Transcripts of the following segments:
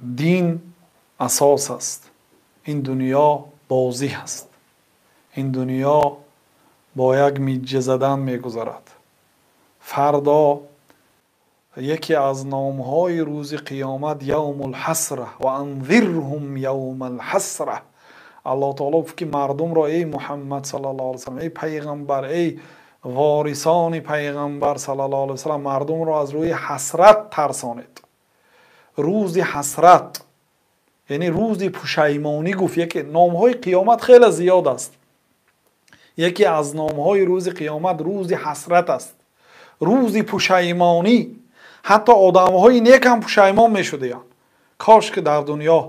Дин асос аст, ин дунё бозӣ аст, ин дунё бо як миҷа задан мегузарад. Фардо яке аз номҳои рӯзи қиёмат явмул ҳасра ва анзирҳум явмал ҳасра. Аллоҳ таоло гуфт ки мардумро эй Муҳаммад саллаллоҳу алайҳи васаллам, эй пайғамбар, эй ворисони пайғамбар саллаллоҳу алайҳи васаллам, мардумро аз рӯи ҳасрат тарсонед. Рӯзи ҳасрат, яъне рӯзи пушаймонӣ гуфт. Яке номҳои қиёмат хеле зиёд аст. Яке аз номҳои рӯзи қиёмат рӯзи ҳасрат аст, рӯзи пушаймонӣ. Ҳатто одамҳои нек ҳам пушаймон мешуданд. Кош ки дар дунё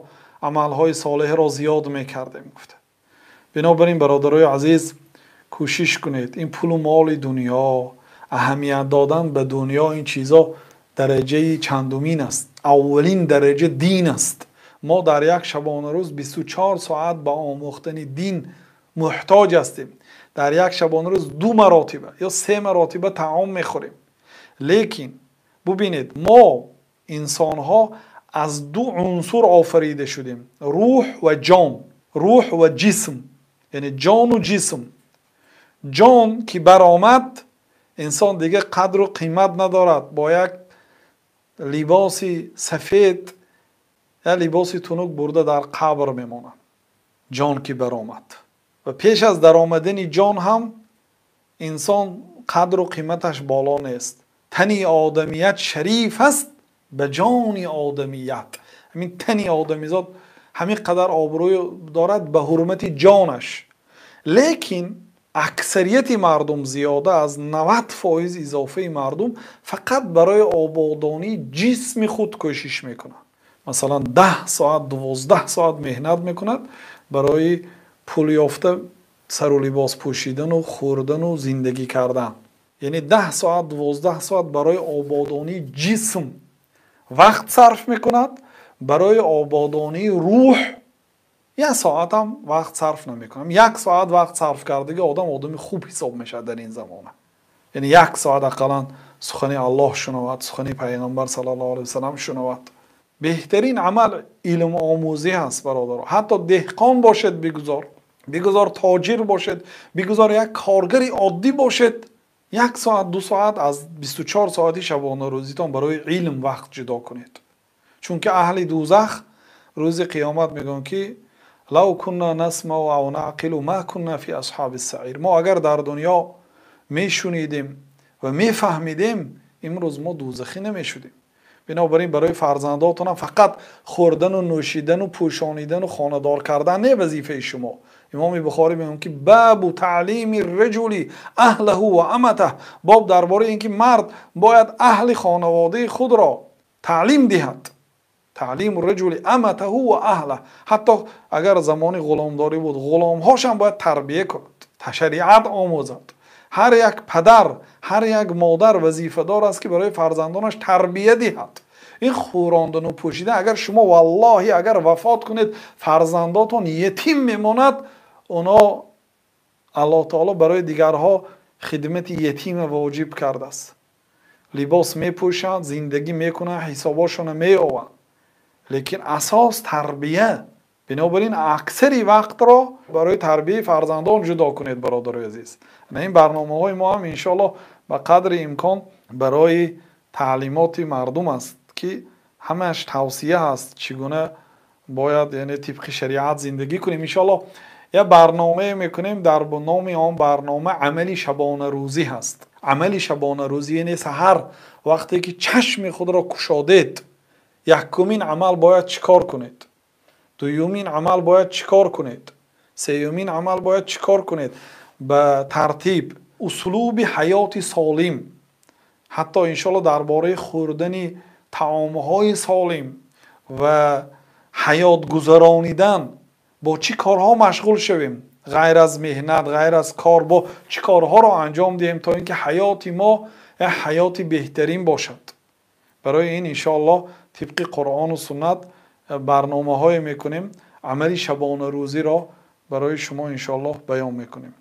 амалҳои солеҳро зиёд мекардем, гуфта. Бинобар ин бародарои азиз, кӯшиш кунед ин пулу моли дунё, аҳамият додан ба дунё, ин чизо дараҷаи чандумин аст. Аввалин дараҷа дин аст. Мо дар як шабонарӯз 24 соат ба омӯхтани дин муҳтоҷ ҳастем. Дар як шабонарӯз 2 маротиба ё 3 маротиба таом мехӯрем. Лекин бубинед, мо инсонҳо аз 2 унсур офарида шудем: рӯҳ ва ҷон, рӯҳ ва ҷисм, яъне ҷону ҷисм. Ҷон ки баромад, инсон дигар қадру қимат надорад. Бо як либоси сафед, як либоси тунук бурда дар қабр мемонад. Ҷон ки баромад ва пеш аз даромадани ҷон ҳам инсон қадру қиматаш боло нест. Тани одамият шариф аст ба ҷони одамият. Ҳамин тани одамизод ҳамин қадар обрӯй дорад ба ҳурмати ҷонаш. Лекин аксарияти мардум, зиёда аз 90% изофаи мардум фақат барои ободонии ҷисми худ кӯшиш мекунад. Масалан 10 соат, 12 соат меҳнат мекунад барои пул ёфта сару либос пӯшидану хӯрдану зиндагӣ кардан. Яъне 10 соат, 12 соат барои ободонии ҷисм вақт сарф мекунад, барои ободонии рӯҳ 1 соат ҳам вақт сарф намекунад. 1 соат вақт сарф кардагӣ одам одами хуб ҳисоб мешавад дар ин замона. Яъне 1 соат ақаллан сухани Аллоҳ шунавад, сухани пайғамбар саллаллоҳу алайҳи васаллам шунавад. Беҳтарин амал илм омӯзӣ ҳаст, бародаро. Ҳатто деҳқон бошед, бигузор тоҷир бошед, бигузор як коргари оддӣ бошед, 1 соат, 2 соат аз 24 соати шабонарӯзитон барои илм вақт ҷудо кунед. Чунки аҳли дӯзах рӯзи қиёмат мегӯянд ки лав кунна насмау ав наъқилу ма кунна фи асҳаби саир. Мо агар дар дунё мешунидем ва мефаҳмидем, имрӯз мо дӯзахӣ намешудем. Бинобар ин барои фарзандотонам фақат хӯрдану нӯшидану пӯшонидану хонадор кардан не вазифаи шумо. Имоми Бухорӣ мегӯяд ки бабу таълими раҷули аҳлаҳу ва аматаҳ, боб дар бораи ин ки мард бояд аҳли хонаводаи худро таълим диҳад. Таълиму раҷули аматаҳу ва аҳлаҳ. Ҳатто агар замони ғуломдорӣ буд, ғуломҳошам бояд тарбия кунад, шариат омӯзад. Ҳар як падар, ҳар як модар вазифадор аст ки барои фарзандонаш тарбия диҳад. Ин хӯрондану пӯшидан, агар шумо валлоҳи агар вафот кунед, фарзандотон ятим мемонад, оно Аллоҳ таоло барои дигарҳо хидмати ятима воҷиб кардааст. Либос мепӯшанд, зиндагӣ мекунанд, ҳисобошонро меованд. Лекин асос тарбия. Бинобар ин аксари вақтро барои тарбияи фарзандон ҷудо кунед, бародарои азиз. Ин барномаҳои мо ҳам иншоаллоҳ ба қадри имкон барои таълимоти мардум аст ки ҳамааш тавсия ҳаст, чӣ гуна бояд, яъне тибқи шариат зиндагӣ кунем. Иншоаллоҳ як барномае мекунем, дар номи он барнома амали шабонарӯзӣ ҳаст. Амали шабонарӯзӣ яъне саҳар вақте ки чашми худро кушодед, якумин амал бояд чӣ кор кунед, дуюмин амал бояд чӣ кор кунед, сеюмин амал бояд чӣ кор кунед, ба тартиб услуби ҳаёти солим, ҳатто иншоаллоҳ дар бораи хӯрдани таомҳои солим ва ҳаёт гузаронидан бо чӣ корҳо машғул шавем, ғайр аз меҳнат, ғайр аз кор, бо чӣ корҳоро анҷом диҳем то ин ки ҳаёти мо як ҳаёти беҳтарин бошад. Барои ин иншоаллоҳ тибқи Қуръону суннат барномаҳое мекунем, амали шабонарӯзиро барои шумо иншоаллоҳ баён мекунем.